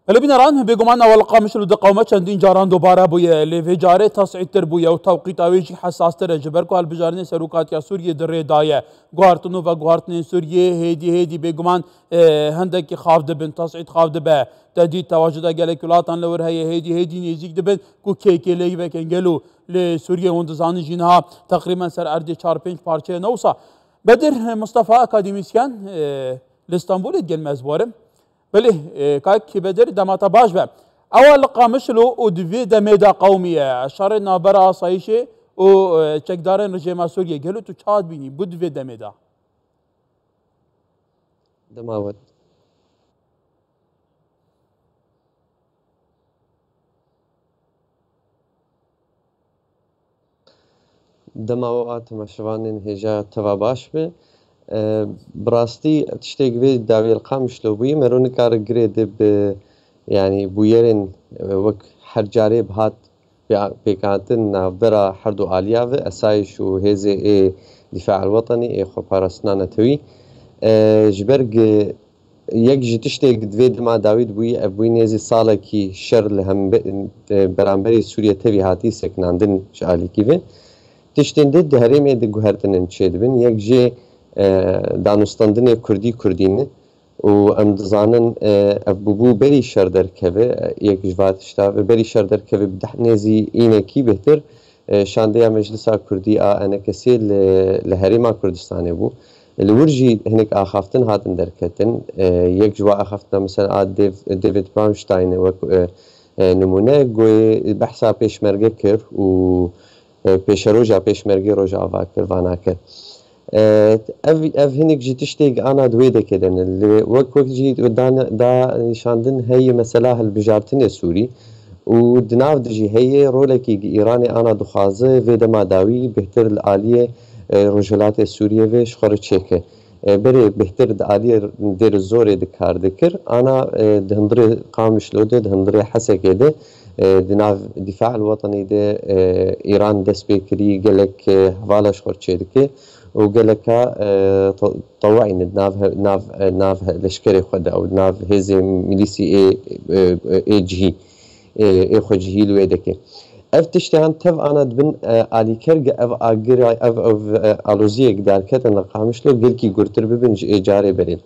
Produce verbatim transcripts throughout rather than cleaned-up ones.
Belê bîneran, bêguman ewa li Qamişlo di qewme çendîn caran dobare bûye, lê vê carê tes'îdtir bûye û tewqîta wê jî hesastir e, ji ber ku hilbijartinê serokatiya Sûriyê di rê de ye. Guhartin û veguhartinên Sûriyê hêdî hêdî bêguman, e, hindekî xav dibin, tes'îd xav dibe. Te dît tewajuda gelek welatan li wir heye, hêdî hêdî nêzîk dibin ku kê kê lê vekin gelo li Sûriyê hûn dizanin jî niha teqrîben ser erdê çar pênc parçe ye, ne wisa? Bedir Mustafa, akademîsyen, e, li Stenbolê digel me, ez bawerim. Belê, e, kak Bedir, dema te baş be. Ewa li Qamişlo û di vê demê de qewimiye şerê navbera asayişê û, e, çekdarên rejêma Sûriyê. Gelo tu çawa dibînî bû di vê demê de? Dema we. Dema we a temaşevanên hêja teva baş be. E, bi rastî tiştêk vê dawiyê li Qamişlo bûyî, mero nikare girê de bi, yanî bûyerên, e, wek her carê bi hat pê-, pêkhatin navbera her du aliya ve, esayîş û hêzê ê Dîfa el Wetenî, ê Xweparastina Netewî. E, ji ber gi-, Yek ji tiştê di vê dema dawî dibûyî, ev bûyî nêzî salekî şer li hembe-, e, beramberî Sûriye tevî hatî sekinandin ji alîkî ve. Tiştên di di herêmê de guhertinin çêdibin. Yek jê, e, danûstandinê kurdî kurdî ne û em dizanin, e, ev bûbû berî şer derkeve, e, yek ji va tişta ve berî şer derkeve bi deh nêzî înekî bêhtir, e, şandeya Meclisa Kurdî a E N K S'ê li, li Herêma Kurdistanê bû. Li wir jî hinek axaftin hatin derketin. E, yek ji we axaftina mesela a Dev-, David Brownstein e wek, e, e, nimûne, goyê behsa pêşmerge kir û, e, pêşeroja pêşmergê Rojava kir, vana kir. E, ev, ev hinek ji tiştê ana di wê dekê de ne. Lê wek, wek jî da, da nîşandin heye mesela hilbijartinê Sûrî û di nav de jî heye rolekî Îranê ana dixwaze vê dema dawî bêhtir li aliyê, e, Rojhilatê Sûriyê ve ji xwe re çêke. E, berê bêhtir di aliyê Dêr Zorê de kar dikir. Ana, e, di hundirê Qamişlo de, di hundirê Hesekê de, e, di nav Dîfa el Wetenî de, e, Îran dest pê kirî gelek, e, hevala ji xwe re çêdike û geleka, e, te-, tewayî ne di nav he-, nav, e, nav he-, leşkerê xwe de ew di nav hêzê milîsî ê, e, e, ê cihî, e, ê xwe cihî li wê dike. Ev tiştehan tev ana dibin, e, alîker gi ev agira, ev, ev, e, aloziyek derketin li Qamişlo gelkî gurtir bibin ji ê carê berê.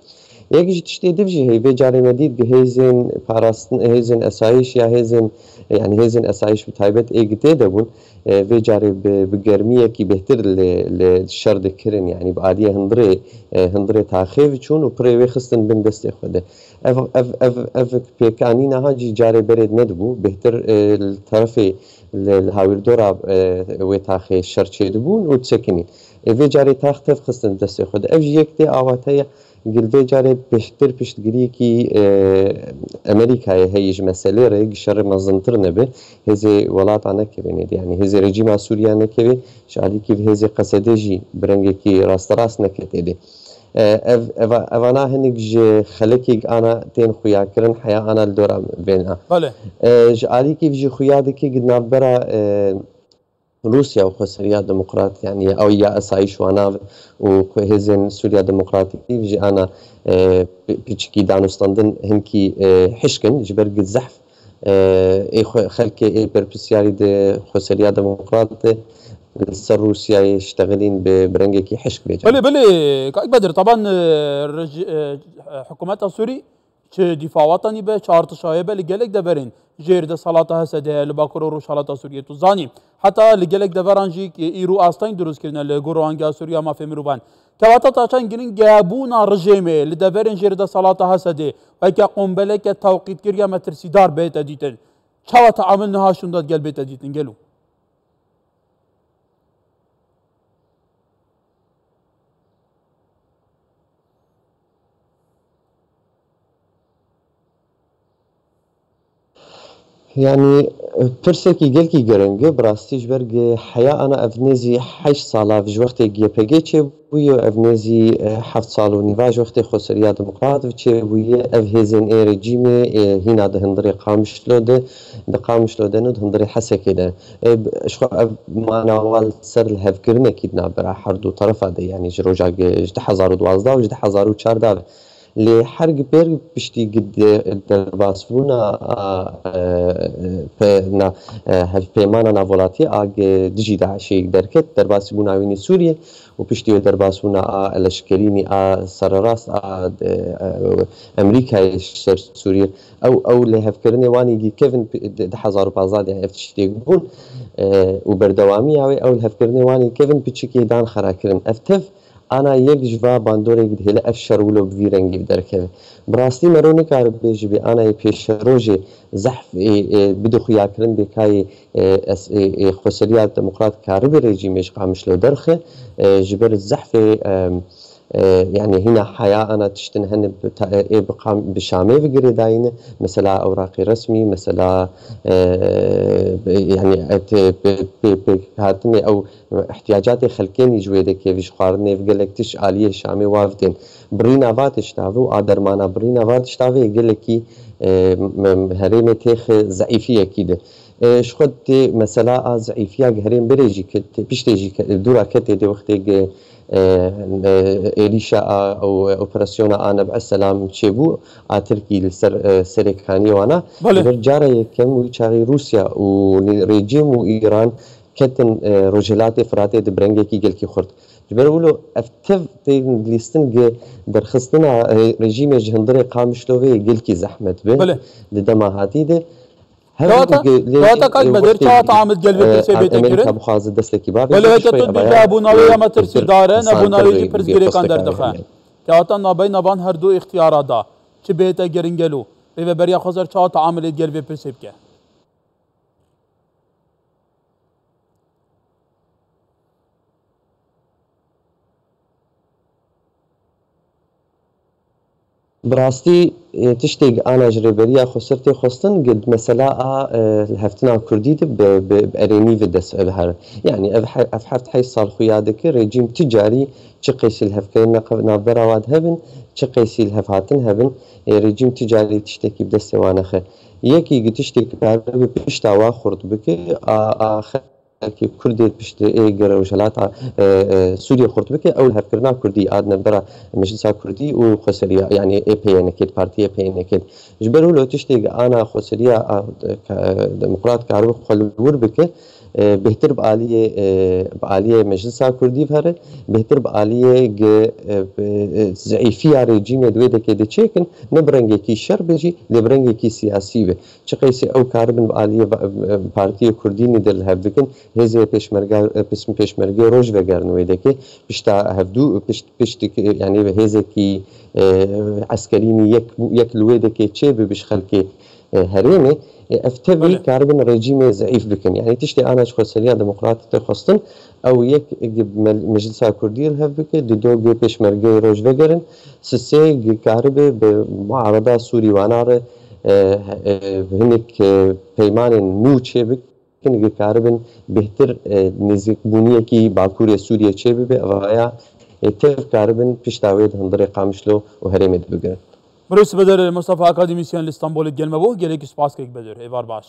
Yek ji tiştê div jî heye, vê carê me dît gi hêzên parastin, hêzên esayîş ya hêzên, yanî hêzên esayîş bi taybet ê gi tê de bûn, e, vê carê bi, bi germiyekî bêhtir li, li şer dikirin, yanî bi aliyê hundirê, e, hundirê taxê ve çûn û pirê wê xistin bin destê xwe de. Ev, ev, ev, ev pêkanîna ha jî carê berê nedibû, bêhtir, e, li terefê li, li hawîrdora, e, wê taxê şer çêdibûn û disekinîn. E, vê carê tax tev xistin destê xwe de. Ev jî yek tê awate ye. Gil vê carê pêştir piştgiriyekî, e, Amerîkayê heye ji meselê re, gi şerê mezintir nebe, hêzê welata nekeve nêdî, yanî hêzê rejîma Sûriya nekeve, ji alîkî ve hêzê Qesedê jî bi rengekî rasterast neke têdê. E, ev, eva, evana hinek ji xelekî ana tên xuyakirin, heya ana li dora vêna. Belê. E, ji alîkî ve jî xuya dike gi navbera, e, Rûsya û Xweseriya Demokrat, yanî ew ya esayîş wana û ku hêzên Sûriya Demokratîk jî ana, e, pi-, piçikî danûstandin hinkî, e, hişk in, ji ber gi zehf, e, ê xwe-, xelkê ê berpirsiyarî di Xweseriya Demokrat de li ser Rûsyayê ştexilîn bi, bi rengekî hişk bêje. Belê, belê, Kak Bedir, taban, e, reji-, e, hikûmeta Sûrî çi dîfa wetanî be, çi artişayê be, li gelek deverên jêr desthelata H S D heye li Bakur û Rojhelata Sûriyê. Tu zanî, heta li gelek deveran jî, e, îro asteng dirust kirine li gor û angeha Sûriya mafê mirovan. Kevata taçan giring e bûna rejêmê li deverên jêr desthelata H S D weke qombeleke tewqîtkir ya metirsîdar bête dîtin. Çawa teamil niha şûnda digel bête dîtin gelo? Yanî, pirsekî gelkî giring e, bi rastî ji ber gi heya ana ev nêzî heşt sala ji wextê Y P G çêbûye û ev nêzî, e, heft sal û nîva ji wextê Xweseriya Demokrat çêbûye, ev hêzên ê rejîmê, e, hîna di hundirê Qamişlo de, di Qamişlo de ne, di hundirê Hesekê de. E, b-, ji xwe ev mana wan ser lihevkirinekî di navbera her du terefa de, yanî ji roja gi-, ji du hezar û duwazdeh û ji du hezar û çardeh ve. Lê her gi pêr piştî gi de-, derbasbûna a, e, pe-, na, e, hevpêmana navwelatî a gi dijî DAIŞê derket, derbasîbûna wî li Sûriyê û piştî wê derbasbûna a leşkerînî a sererast a, e, e, Amerîkayê ji ser Sûriyê. Ew, ew lêhevkirinê wanî gî kevin pi-, di, du hezar û pazdeh de ev tiştê bûn, e, û berdewamiya wê ew lêhevkirinê wanî kevin piçikê dan xera kirin. Ev tev ana yek ji va bandorê dihêle ev şer wilo bi vî rengî bi derkeve. Bi rastî mero nikaribe ji bê anayê pêşerojê zehf ê, ê, bide xuyakirin bê kayê, ê, es-, ê, ê, xweseriya demokrat karibe rejîmê ji Qamişlo derxe, ê, ji ber zehfê, em, e, yani hîna heya ana tiştin hene bi ta-, ê, bi qam-, bi Şamê ve girêdayî ne. Mesela ewraqê resmî, mesela, e, bi, yani et, bi, bi, bi hatinê ew ihtiyacatê xelkênî ji wê de kevî ji xwarinê ve gelek tişt aliyê Şamê wa ve tên. Birîna va tişta ve û a dermana birîna va tişta ve gelekî, e, m-, m-, herêmê têxe zeîfiyekî de. E, ji xwe tê mesela a zeîfiya herêm berê jî ke tê piştê jî ke dûra ketê dê wextê ge, e, e, êrîşa a, ew operasyona a Neb'e Selam çêbû, a Tirkî li ser, e, serê kaniyê wana. Belê. Ji ber cara yekem wî çaxî Rûsya û rejîm û Îran ketin, e, Rojhilatê Firatê di bi rengekî gelkî xurt. Ji ber wilo ev tev tên lîstin ge derxistina, e, rejîmê ji hundirê Qamişlo ve gelkî zehmet be. Belê. Di dema hatî de. Her Kewata, weke lê kewata kaç e, Bedir, wextê, kewata Amid gel vê e, pirsê bête Amerîka kirin? Bixwaze destekî bavê Belê, vê heke tiştê tu dibêje, hebûna wê ya metirsîdar e, insan nebûna wê jî pirs girêkan derdixe. Kewata nabeyna van her du îxtiyara da çi bête girin gelo? Rêveberiya Xweser çawa teamilê gel vê pirsê bike? Bi rastî, e, tiştê gi ana ji Rêveberiya Xweser tê xwestin, gi mesela a, e, lihevtina Kurdî de bi, bi, bi erênî ve dest ve dihere. Yanî ev he-, ev heft heyş sal xuya dike, rejîm ti carî çi qeysî lihevkirina qe-, navbera wan hebin, çi qeysî lihevhatin hebin, e, rejîm ti carî tiştekî bi destê wan nexe. Yekî gi tiştekî karibe pişta wa xurt bike, a, a, xelkê Kurd ê piştî ê gi rojhilata, e, e, Sûriyê xurt bike, ew lihevkirina Kurdî, a navbera Meclisa Kurdî û Xweseriya, yanî ê P Y N'ê, partiyê P Y N'ê. Ji ber wilo tiştê gi ana Xweseriya, a, ka-, Demokrat karibe xwe li wir bike, e, bêhtir bi aliyê, e, bi aliyê Meclisa Kurdî ve here, bêhtir bi aliyê gi, e, bi, e, zeîfiya rejîmê di wê dekê de çêkin, ne bi rengekî şer be jî, lê bi rengekî siyasî be. Çi qeysî ew karibin bi aliyê va-, e, partiyê Kurdînî de li hev bikin, hêzê pêşmerga, e, pism pêşmergê roj vegerin wê dekê, pişta hevdû, pişt, piştik, e, yanî hêzekî, e, eskerînî yek, yek li wê dekê çê bibe ji xelkê, e, herêmê, e, ev tevî Belê. karibin rejîmê zeîf bikin. Yanî tiştê ana ji Xweseriya Demokratî tê xwestin, ew yek gi me-, Meclisa Kurdî li hev bike, dido gi pêşmergeyê roj vegerin, sisê gi karibe bi muarada Sûrî wana re, e, e, hinek, e, peymanên nû çêbikin, gi karibin bêhtir, e, nêzîkbûniyekî Bakurê Sûriyê çêbibe, evaya, e, tev karibin pişta wê di hundirê Qamişlo û herêmê de bigirin. Mirîs Bedir Mustafa, akademîsyen li Stenbolê digel me bû. Gelekî spas kek Bedir. Êvar baş.